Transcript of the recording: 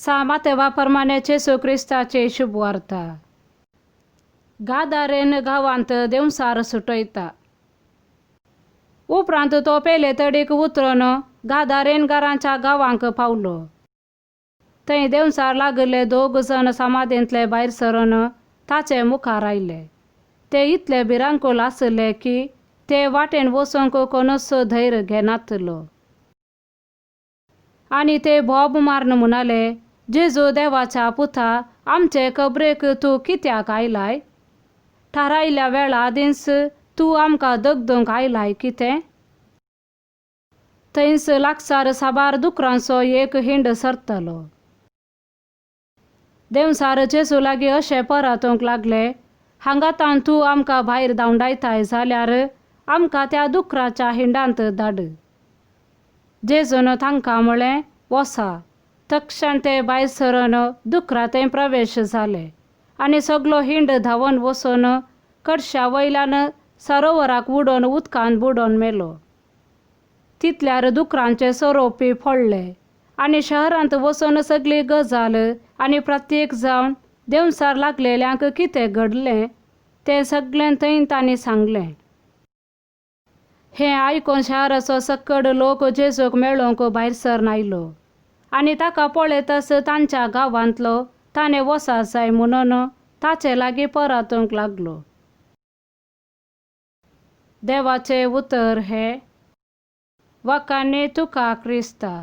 सा मातेवा प्रमाणे जेजू क्रिस्ताची शुभवार्ता. गादारेन गांवांत देंवसार सुटयता. उपरांत तो पेले तडीक उतरून गादारेन घरांच्या गांवांक पावलो. थंय देंवसार लागिल्ले दोग जण समाधींतले भायर सरून ताचे मुखार आयले. ते इतले भिरांकूळ आशिल्ले की ते वाटेन वचूंक कोणूच धैर्य घेनातलो. आनी ते बोब मारून म्हणाले, जेजू देवाच्या पुता, आमचे खबरेक तूं कित्याक आयलाय? थारायल्या वेळा आदींच तूं आमकां दगदूंक आयलाय कितें? थंयच लागसार साबार दुकरांचो एक हिंड सरतालो. देंवसार जेजू लागीं अशें परातूंक लागले, हांगातान तूं आमकां भायर धांवडायताय जाल्यार आमकां त्या दुकराच्या हिंडांत धाड. जेजून तांकां म्हळें, वसा. तक्षण ते भायर सरून दुकरा थंय प्रवेश जाले आनी सगलो हिंड धांवन वचून कडशा वयल्यान सरोवराक उडोवन उदकांत बुडोवन मेलो. तितल्यार दुकरांचे सोरोपी पडले आनी शहरांत वचून सगली गजाल आनी प्रत्येक जावन देंवसार लागलेल्यांक कितें घडलें तें सगळें थंय तांणी सांगलें. हें आयकून शहराचो सक्कड लोक जेजूक मेळोवंक भायर सरन आयलो आनी ताका पळयताच तांच्या गांवांतलो ताणें वसा जाय म्हणून ताचे लागीं परातूंक लागलो. देवाचें उतर हें. वखाणी तुका क्रिस्ता.